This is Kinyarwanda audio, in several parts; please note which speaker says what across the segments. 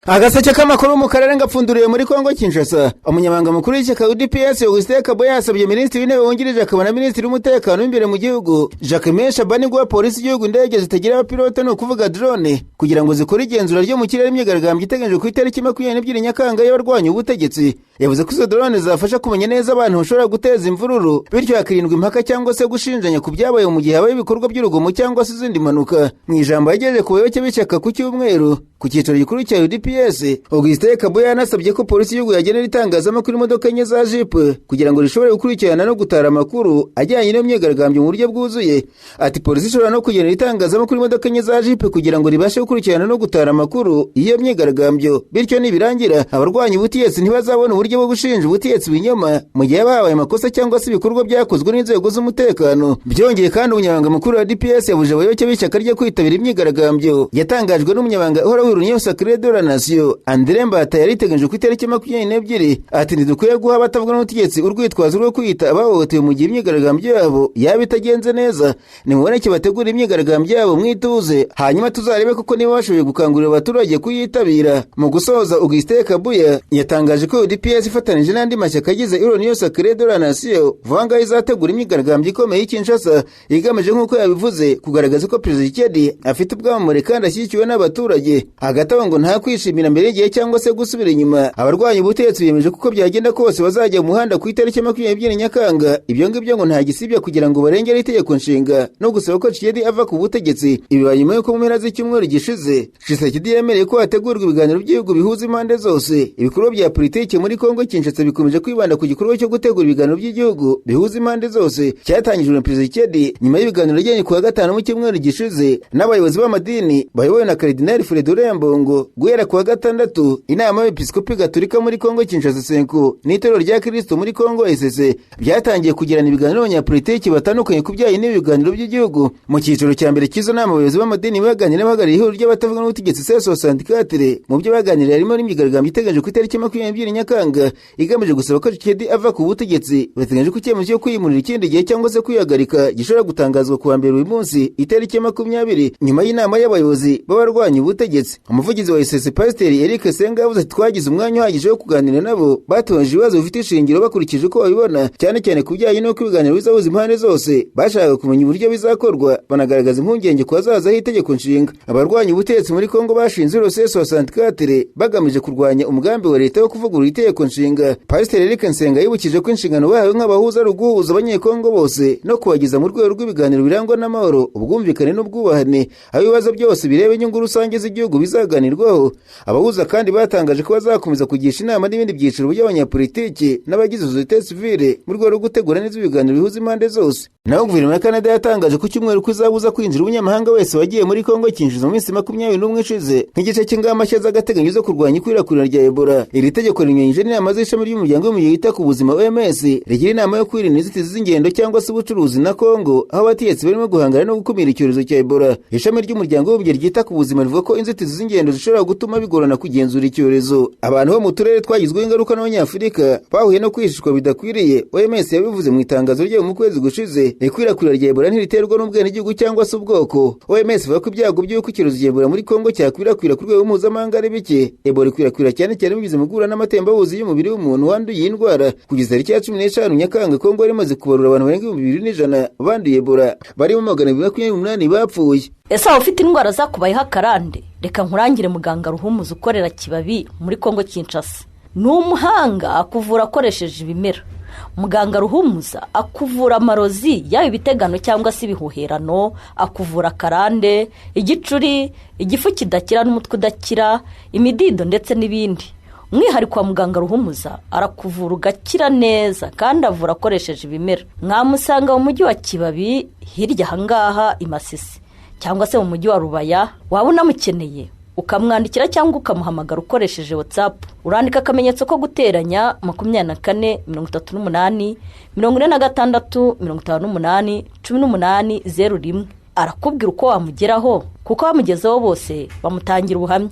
Speaker 1: Agaseke k'amakuru mu karere ngapfunduriye muri Kongo Kinshasa. Umunyamabanga mukuru w'ishyaka UDPS, Augustin Kabuya, yasabye minisitiri w'intebe wungirije akaba na minisitiri w'umutekano w'imbere mu gihugu, Jacquemain Shabani, guha polisi y'igihugu indege zitagira abapilote, ni ukuvuga drone, kugira ngo zikore igenzura ryo mu kirere imyigaragambyo iteganyijwe ku itariki 22 Nyakanga y'abarwanya ubutegetsi. Yavuze ko izo drone zafasha kumenya neza abantu bashobora guteza imvururu, bityo hakirindwa impaka cyangwa se gushinjanya ku byabaye mu gihe habaye ibikorwa by'urugomo cyangwa se izindi mpanuka. Mu ijambo yagejeje ku bayoboke b'ishyaka ku cyumweru ku cyicaro gikuru cya UDPS, Augustin Kabuya yanasabye ko polisi y'igihugu yagenera itangazamakuru imodoka enye za jeep kugira ngo rishobore gukurikirana no gutara amakuru ajyanye n'iyo myigaragambyo mu buryo bwuzuye. Ati: "Polisi ishobora no kugenera itangazamakuru imodoka enye za jeep kugira ngo ribashe gukurikirana no gutara amakuru y'iyo myigaragambyo, bityo nibirangira abarwanya ubutegetsi ntibazabona uburyo bwo gushinja ubutegetsi ibinyoma mu gihe haba habaye amakosa cyangwa se ibikorwa byakozwe n'inzego z'umutekano." Byongeye kandi, umunyamabanga mukuru wa UDPS yabujije abayoboke b'ishyaka rye kwitabira imyigaragambyo yatangajwe n'umunyamabanga uhoraho w'Union Sacrée de la Nation, André Mbata, yari iteganyijwe ku itariki 22. Ati: "Ntidukwiye guha abatavuga n'ubutegetsi urwitwazo rwo kwita abahohotewe mu gihe imyigaragambyo yabo yaba itagenze neza. Nimuboneke bategura imyigaragambyo yabo mwituze, hanyuma tuzarebe koko niba bashoboye gukangurira abaturage kuyitabira." Mu gusoza, Augustin Kabuya yatangaje ko UDPS ifatanije n'andi mashyaka agize Union Sacrée de la Nation vuba ngaho izategura imyigaragambyo ikomeye y'i Kinshasa, igamije, nk'uko yabivuze, kugaragaza ko Perezida Tshisekedi afite ubwamamare kandi ashyigikiwe n'abaturage. Hagati aho, ngo nta kwishimira mbere y'igihe cyangwa se gusubira inyuma. Abarwanya ubutegetsi biyemeje kuko byagenda kose bazajya mu muhanda ku itariki 22 Nyakanga. Ibyo ngibyo ngo nta gisibya kugira ngo barengere itegeko nshinga no gusaba ko Tshisekedi ava ku butegetsi. Ibi nyuma y'uko mu mpera z'icyumweru gishize Tshisekedi yemereye ko hategurwa ibiganiro by'ibihugu bihuza impande zose. Ibikorwa bya politiki muri Kongo Kinshasa bikomeje kwibanda ku gikorwa cyo gutegura ibiganiro by'igihugu bihuza impande zose cyatangijwe na Perezida Tshisekedi nyuma y'ibiganiro yagiranye ku wa gatanu mu cyumweru gishize n'abayobozi b'amadini bayobowe na Karidinali Fridolin Ambongo. Guhera ku wa gatandatu, inama y'Abepiskopi Gatolika muri Kongo Kinshasa, CENCO, n'itorero rya Kristo muri Kongo, ECC, byatangiye kugirana ibiganiro n'abanyapolitiki batandukanye ku bijyanye n'ibiganiro by'igihugu. Mu cyiciro cya mbere cy'izo nama, abayobozi b'amadini baganira n'abahagarariye ihuriro ry'abatavuga n'ubutegetsi, C64. Mu byo baganiriye harimo n'imyigaragambyo iteganyijwe ku itariki 22 Nyakanga igamije gusaba ko Tshisekedi ava ku butegetsi. Bateganyije ko icyemezo cyo kwimurira ikindi gihe cyangwa se kwihagarika gishobora gutangazwa ku wa mbere uyu munsi, itariki 20, nyuma y'inama y'abayobozi b'abarwanya ubutegetsi. Umuvugizi wa ECC, Pasiteri Eric Senga, yavuze ati: "Twagize umwanya uhagije wo kuganira nabo. Batubajije ibibazo bifite ishingiro bakurikije uko babibona, cyane cyane ku bijyanye n'uko ibiganiro bizahuza impande zose. Bashakaga kumenya uburyo bizakorwa, banagaragaza impungenge ku hazaza h'itegeko nshinga." Abarwanya ubutegetsi muri Kongo bashinze C64 bagamije kurwanya umugambi wa leta wo kuvugurura itegeko nshinga. Pasiteri Eric Nsenga yibukije ko inshingano bahawe nk'abahuza ari uguhuza Abanyekongo bose no kubageza mu rwego rw'ibiganiro birangwa n'amahoro, ubwumvikane n'ubwubahane, aho ibibazo byose bireba inyungu rusange z'igihugu bizaganirwaho. Abahuza kandi batangaje ko bazakomeza kugisha inama n'ibindi byiciro by'abanyapolitiki n'abagize sosiyete sivile mu rwego rwo gutegura neza ibiganiro bihuza impande zose. Naho guverinoma ya Canada yatangaje ku cyumweru ko izabuza kwinjira umunyamahanga wese wagiye muri Kongo Kinshasa mu minsi 21 ishize, nk'igice cy'ingamba nshya z'agateganyo zo kurwanya ikwirakwira rya Ebola. Iri tegeko rinyuranyije n'inama z'ishami ry'umuryango w'abibumbye yita ku buzima, OMS, rigira inama yo kwirinda inzitizi z'ingendo cyangwa se ubucuruzi na Kongo, aho abategetsi barimo guhangana no gukumira icyorezo cya Ebola. Ishami ry'umuryango w'abibumbye ryita ku buzima rivuga ko inzitizi z'ingendo zishobora gutuma bigorana kugenzura icyorezo. Abantu bo mu turere twagizweho ingaruka n'Abanyafurika bahuye no kwishishwa bidakwiriye, OMS yabivuze mu itangazo ryayo mu kwezi gushize. Ikwirakwira rya Ebola ntiriterwa n'ubwenegihugu cyangwa se ubwoko. OMS ivuga ko ibyago by'uko icyorezo cya Ebola muri Kongo cyakwirakwira ku rwego mpuzamahanga ari bike. Ebola ikwirakwira cyane cyane binyuze mu guhura n'amatembabuzi y'umubiri w'umuntu wanduye iyi ndwara. Kugeza tariki ya 15 Nyakanga, Kongo yari imaze kubarura abantu barenga 2100 banduye Ebola, barimo 228 bapfuye.
Speaker 2: Ese waba ufite indwara zakubayeho akarande? Reka nkurangire muganga Ruhumuza ukorera Kibabi muri Kongo Kinshasa. Ni umuhanga, akuvura akoresheje ibimera. Muganga Ruhumuza akuvura amarozi, yaba ibitegano cyangwa se ibihuherano, akuvura akarande, igicuri, igifu kidakira n'umutwe udakira, imidido ndetse n'ibindi. Umwihariko wa muganga Ruhumuza, arakuvura ugakira neza kandi avura akoresheje ibimera. Mwamusanga mu mujyi wa Kibabi, hirya ahangaha i Masisi, cyangwa se mu mujyi wa Rubaya. Waba unamukeneye, ukamwandikira cyangwa ukamuhamagara ukoresheje WhatsApp. Urandika akamenyetso ko guteranya 24 38 46 58 18 01. Arakubwira uko wamugeraho, kuko abamugezeho bose bamutangira ubuhamya.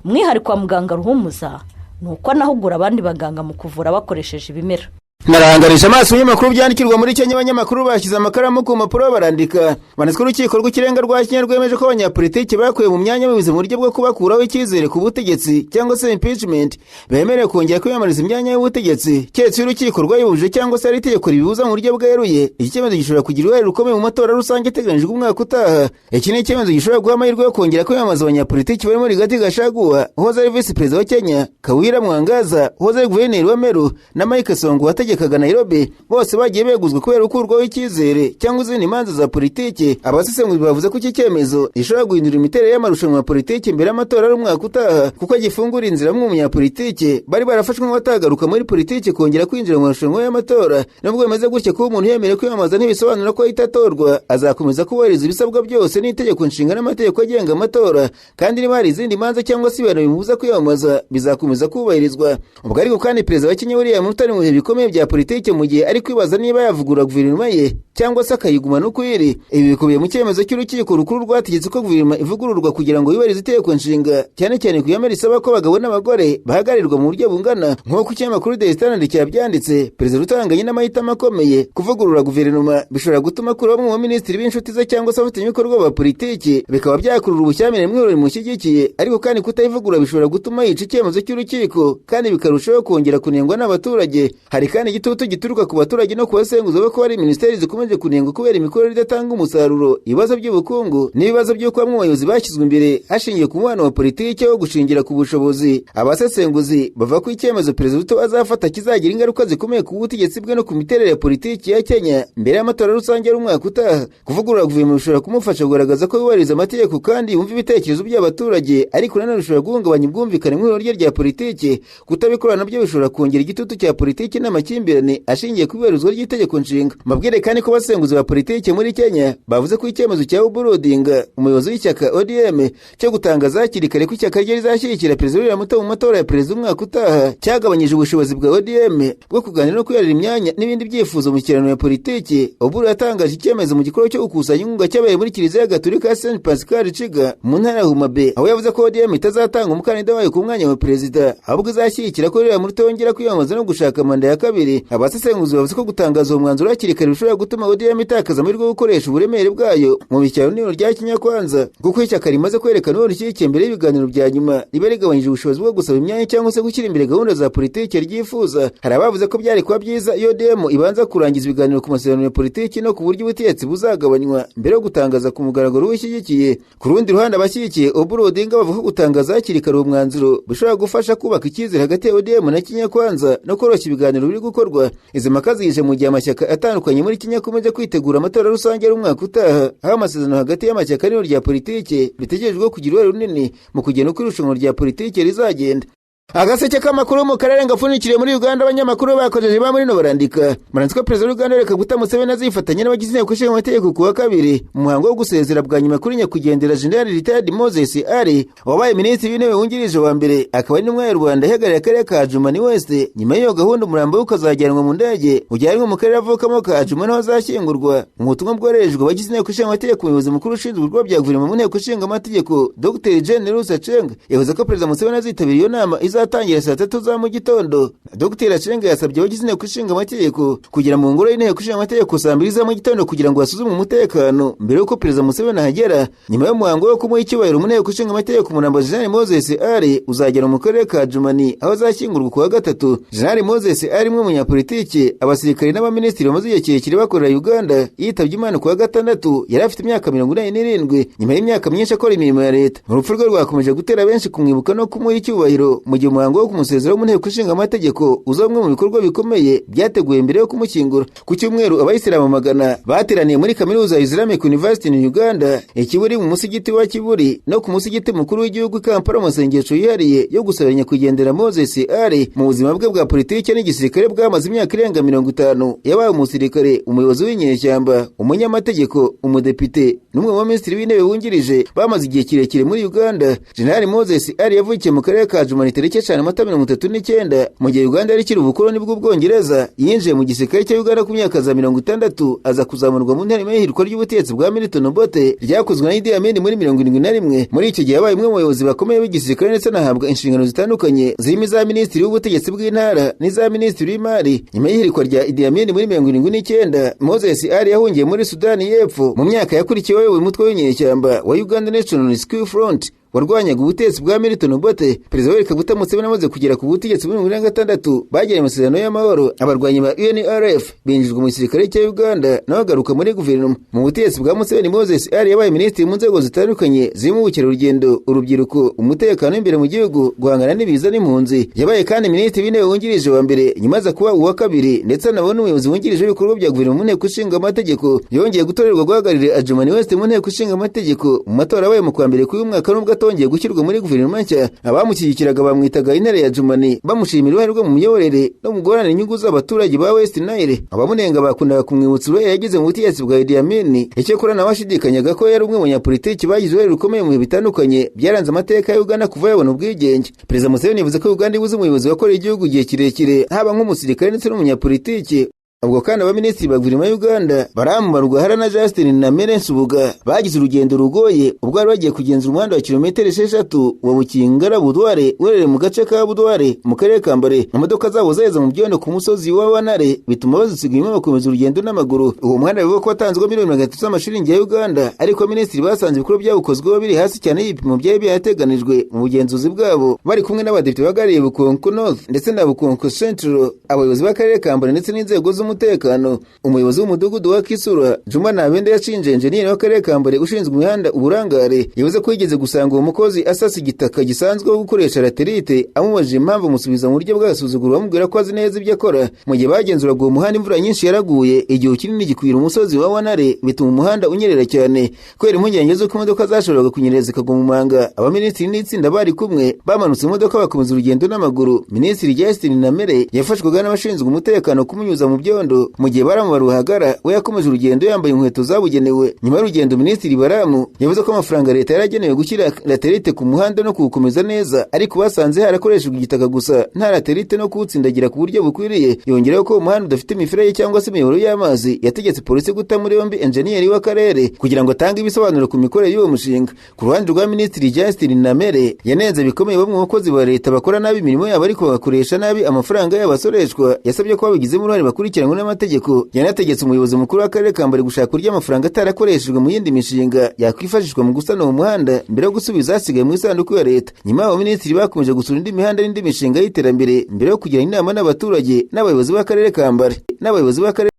Speaker 2: Umwihariko wa muganga Ruhumuza ni uko anahugura abandi baganga mu kuvura bakoresheje ibimera.
Speaker 1: Narangarije amaso y'amakuru byandikirwa muri Kenya. Abanyamakuru bashyize amakaramu ku mpapuro barandika, banditswe urukiko rw'ikirenga rwa Kenya rwemeje ko abanyapolitiki bakuye mu myanya y'ubuyobozi mu buryo bwo kubakuraho icyizere ku butegetsi cyangwa se impeachment bemerewe kongera kwiyamamariza imyanya y'ubutegetsi, keretse iyo urukiko rwayibujije cyangwa se ari itegeko ribibuza mu buryo bweruye. Iki cyemezo gishobora kugira uruhare rukomeye mu matora rusange ateganyijwe umwaka utaha. Iki ni icyemezo gishobora guha amahirwe yo kongera kwiyamamaza abanyapolitiki barimo Rigathi Gachagua uhoze ari visi perezida wa Kenya, Kawira Mwangaza uhoze ari guverineri wa Meru na Mike Sonko wategekaga Nairobi. Bose bagiye beguzwa kubera gukurwaho icyizere cyangwa izindi manza za politiki. Abasesenguzi bavuze ko iki cyemezo gishobora guhindura imiterere y'amarushanwa ya politiki mbere y'amatora y'umwaka utaha, kuko gifungura inzira bamwe mu banyapolitiki bari barafashwe nk'abatagaruka muri politiki kongera kwinjira mu marushanwa y'amatora. Nubwo bimeze gutya, kuba umuntu yemerewe kwiyamamaza ntibisobanura ko ahita atorwa. Azakomeza kubahiriza ibisabwa byose n'itegeko nshinga n'amategeko agenga amatora, kandi niba hari izindi manza cyangwa se ibihano bimubuza kwiyamamaza bizakomeza kubahirizwa. Ubwo ariko kandi perezida wa Kenya William Ruto ari mu bihe bikomeye bya politiki, mu gihe ari kwibaza niba yavugurura guverinoma ye cyangwa se akayigumana uko iri. Ibi bikubiye mu cyemezo cy'urukiko rukuru rwategetse ko guverinoma ivugururwa kugira ngo yubahirize itegeko nshinga, cyane cyane ku ihame risaba ko abagabo n'abagore bahagararirwa mu buryo bungana. Nk'uko ikinyamakuru The Standard cyabyanditse, perezida Ruto ahanganye n'amahitamo akomeye. Kuvugurura guverinoma bishobora gutuma akura bamwe mu baminisitiri b'inshuti ze cyangwa se abafatanyabikorwa ba politiki, bikaba byakurura ubushyamirane mu ihuriro rimushyigikiye. Ariko kandi kutayivugurura bishobora gutuma yica icyemezo cy'urukiko kandi bikarushaho kongera kunengwa n'abaturage. Hari kandi igitutu gituruka ku baturage no ku basenguza ko hari minisiteri zikomeje kunengwa kubera imikorere idatanga umusaruro, ibibazo by'ubukungu n'ibibazo by'uko bamwe mu bayobozi bashyizwe imbere hashingiwe ku mubano wa politiki wo gushingira ku bushobozi. Abasesenguzi bavuga ko icyemezo perezida Ruto azafata kizagira ingaruka zikomeye ku butegetsi bwe no ku miterere ya politiki ya Kenya mbere y'amatora rusange y'umwaka utaha. Kuvugurura guverinoma bishobora kumufasha kugaragaza ko yubahiriza amategeko kandi yumva ibitekerezo by'abaturage, ariko nanone bishobora guhungabanya ubwumvikane mu ihuriro rye rya politiki. Kutabikora nabyo bishobora kongera igitutu cya politiki n'amakimbirane ashingiye ku ibarizwa ry'itegeko nshinga. Mabwire kandi ko abasenguzi ba politiki muri Kenya bavuze ko icyemezo cya Oburu Odinga, umuyobozi w'ishyaka ODM, cyo gutangaza hakiri kare ko ishyaka rye rizashyigikira perezida William Ruto mu matora ya perezida umwaka utaha cyagabanyije ubushobozi bwa ODM bwo kuganira no kwiharira imyanya n'ibindi byifuzo mu kirano ya politiki. Oburu yatangaje icyemezo mu gikorwa cyo gukusanya inkunga cyabaye muri Kiliziya Gatolika ya Saint Pascal Chiga mu ntara ya Homa Bay, aho yavuze ko ODM itazatanga umukandida wayo ku mwanya wa perezida, ahubwo izashyigikira ko William Ruto yongera kwiyamamaza no gushaka manda ya kabiri. Abasesenguzi bavuze ko gutangaza uwo mwanzuro hakiri kare bishobora gutuma ODM itakaza amahirwe yo gukoresha uburemere bwayo mu bishyano n'ihuriro rya Kenya Kwanza, kuko ishyaka rimaze kwerekana uwo rishyigikiye mbere y'ibiganiro bya nyuma riba rigabanyije ubushobozi bwo gusaba imyanya cyangwa se gushyira imbere gahunda za politiki ryifuza. Hari abavuze ko byari kuba byiza iyo ODM ibanza kurangiza ibiganiro ku masezerano ya politiki no ku buryo ubutegetsi buzagabanywa mbere yo gutangaza ku mugaragaro uwishyigikiye. Ku rundi ruhande, abashyigikiye Oburu Odinga bavuga ko gutangaza hakiri kare uwo mwanzuro bishobora gufasha kubaka icyizere hagati ya ODM na Kenya Kwanza no koroshya ibiganiro biri gukorwa. Izi mpaka zije mu gihe amashyaka atandukanye muri Kenya akomeje kwitegura amatora rusange y'umwaka utaha, aho amasezerano hagati y'amashyaka n'ihuriro rya politiki bitegerejwe kugira uruhare runini mu kugena uko irushanwa rya politiki rizagenda. Agaseke k'amakuru mu karere ngapfunikiriye muri Uganda. Abanyamakuru bakojeje ba muri no barandika barandika ko perezida w'Uganda reka guta Museveni azifatanya n'abagize inteko ishinga amategeko ku wa kabiri mu muhango wo gusezera bwa nyuma kuri nyakwigendera General Retired Moses Ali wabaye minisitiri w'intebe wungirije wa mbere akaba ari n'umwe Rwanda ihagarariye akarere ka Adjumani West. Nyuma y'iyo gahunda, umurambo we ukazajyanwa mu ndege ujyanwe mu karere avukamo ka Adjumani aho azashyingurwa. Mu butumwa bwohererejwe abagize inteko ishinga amategeko, umuyobozi mukuru ushinzwe ibikorwa bya guverinoma mu nteko ishinga amategeko Dr Jane Ruth Aceng yavuze ko perezida Museveni azitabira iyo nama izatangira saa 3 za mu gitondo. Dr Aceng yasabye abagize inteko ishinga amategeko kugera mu ngoro y'inteko ishinga amategeko saa 2 za mu gitondo kugira ngo basuzume umutekano mbere y'uko perezida Museveni ahagera. Nyuma y'umuhango wo kumuha icyubahiro mu nteko ishinga amategeko, umurambo wa General Moses Ali uzagera mu karere ka Adjumani aho azashyingurwa ku wa gatatu. General Moses Ali, umwe mu banyapolitiki, abasirikare n'abaminisitiri bamaze igihe kirekire bakorera Uganda, yitabye Imana ku wa gatandatu. Yari afite imyaka 87 nyuma y'imyaka myinshi akora imirimo ya leta. Urupfu rwe rwakomeje gutera benshi kumwibuka no kumuha icyubahiro, mu gihe umuhango wo kumusezeraho mu nteko ishinga amategeko uza umwe mu bikorwa bikomeye byateguwe mbere yo kumushyingura. Ku cyumweru, abayisilamu magana bateraniye muri kaminuza ya Islamic University in Uganda i Kibuli, mu musigiti wa Kibuli no ku musigiti mukuru w'igihugu i Kampala, mu masengesho yihariye yo gusabira nyakwigendera Moses Ali. Mu buzima bwe bwa politiki n'igisirikare bwamaze imyaka irenga 50, yabaye umusirikare, umuyobozi w'inyeshyamba, umunyamategeko, umudepite n'umwe mu baminisitiri w'intebe wungirije bamaze igihe kirekire muri Uganda. General Moses Ali yavukiye mu karere ka Adjumani tariki tariki 5 Mata 39, mu gihe Uganda yari ikiri ubukoloni bw'Ubwongereza. Yinjiye mu gisirikare cya Uganda ku myaka za 60, aza kuzamurwa mu ntera nyuma y'ihirikwa ry'ubutegetsi bwa Milton Obote ryakozwe na Idi Amin muri 71. Muri icyo gihe yabaye umwe mu bayobozi bakomeye b'igisirikare, ndetse anahabwa inshingano zitandukanye zirimo iza minisitiri w'ubutegetsi bw'intara n'iza minisitiri w'imari. Nyuma y'ihirikwa rya Idi Amin muri 79, Moses Ali yahungiye muri Sudani y'Epfo. Mu myaka yakurikiyeho ayoboye umutwe w'inyeshyamba wa Uganda National Rescue Front warwanyaga ubutegetsi bwa Milton Obote. Perezida Yoweri Kaguta Museveni amaze kugera ku butegetsi muri 2006, bagiranye amasezerano y'amahoro, abarwanyi ba UNRF binjizwa mu gisirikare cya Uganda, nawe agaruka muri guverinoma. Mu butegetsi bwa Museveni, Moses Ali yabaye minisitiri mu nzego zitandukanye zirimo ubukerarugendo, urubyiruko, umutekano w'imbere mu gihugu, guhangana n'ibiza n'impunzi. Yabaye kandi minisitiri w'intebe wungirije wa mbere, nyuma aza kuba uwa kabiri, ndetse anaba n'umuyobozi wungirije w'ibikorwa bya guverinoma mu nteko ishinga amategeko. Yongeye gutorerwa guhagararira Adjumani West mu nteko ishinga amategeko mu matora yabaye mu kwa mbere k'uyu mwaka, nubwo atongeye gushyirwa muri guverinoma nshya. Abamushyigikiraga bamwitaga intare ya Adjumani, bamushimira uruhare rwe mu miyoborere no mu guharanira inyungu z'abaturage ba West Nile. Abamunenga bakundaga kumwibutsa uruhare yagize mu butegetsi bwa Idi Amin. Icyakora nawe ashidikanyaga ko yari umwe mu banyapolitiki bagize uruhare rukomeye mu bihe bitandukanye byaranze amateka ya Uganda kuva yabona ubwigenge. Perezida Museveni yavuze ko Uganda ibuze umuyobozi wakoreye igihugu igihe kirekire, haba nk'umusirikare ndetse n'umunyapolitiki. Ubwo kandi abaminisitiri ba guverinoma ya Uganda Balaam Barugahara na Justin Namere Nsubuga bagize urugendo rugoye ubwo bari bagiye kugenzura umuhanda wa kilometero 6 wa Bukingara Budware, uherereye mu gace ka Budware mu karere ka Mbare. Imodoka zabo zaheze mu byondo ku musozi wa Wanare, bituma bazisiga inyuma bakomeza urugendo n'amaguru. Uwo muhanda bivugwa ko watanzwe miliyoni 300 z'amashiringi ya Uganda, ariko minisitiri basanze ibikorwa byawukozweho biri hasi cyane y'ibipimo byari byarateganijwe mu bugenzuzi bwabo. Bari kumwe n'abadepite bahagarariye Bukonko North ndetse na Bukonko Central, abayobozi b'akarere ka Mbare ndetse n'inzego z'umutekano. Umuyobozi w'umudugudu wa Kisura, Juma Nabende, yashinje enjeniyeri w'akarere ka Mbare ushinzwe imihanda uburangare. Yavuze ko yigeze gusanga uwo mukozi asasa igitaka gisanzwe wo gukoresha laterite. Amubajije impamvu, amusubiza mu buryo bw'agasuzuguro, bamubwira ko azi neza ibyo akora. Mu gihe bagenzuraga uwo muhanda, imvura nyinshi yaraguye, igihu kinini gikwira umusozi wa Wanare, bituma umuhanda unyerera cyane. Kubera impungenge z'uko imodoka zashoboraga kunyerera zikagwa mu manga, abaminisitiri n'itsinda bari kumwe bamanutse imodoka bakomeza urugendo n'amaguru. Minisitiri Justin Namere yafashwaga n'abashinzwe umutekano kumunyuza mu byondo, mu gihe Balaam Barugahara we yakomeje urugendo yambaye inkweto zabugenewe. Nyuma y'urugendo, Minisitiri Balaam yavuze ko amafaranga leta yaragenewe gushyira laterite ku muhanda no kuwukomeza neza, ariko basanze harakoreshejwe igitaka gusa, nta laterite no kuwutsindagira ku buryo bukwiriye. Yongeraho ko umuhanda udafite imiferege cyangwa se imiyoboro y'amazi. Yategetse polisi guta muri yombi enjeniyeri w'akarere kugira ngo atange ibisobanuro ku mikorere y'uwo mushinga. Ku ruhande rwa Minisitiri Justin Namere, yanenze bikomeye bamwe mu bakozi ba leta bakora nabi imirimo yabo ariko bagakoresha nabi amafaranga y'abasoreshwa. Yasabye ko babigizemo uruhare bakurikiranwe n'amategeko. Yanategetse umuyobozi mukuru w'akarere ka Mbare gushaka uburyo amafaranga atarakoreshejwe mu yindi mishinga yakwifashishwa mu gusana uwo muhanda mbere yo gusubiza asigaye mu isanduku ya leta. Nyuma y'abo, minisitiri bakomeje gusura indi mihanda n'indi mishinga y'iterambere mbere yo kugirana inama n'abaturage n'abayobozi b'akarere ka Mbare n'abayobozi b'akarere.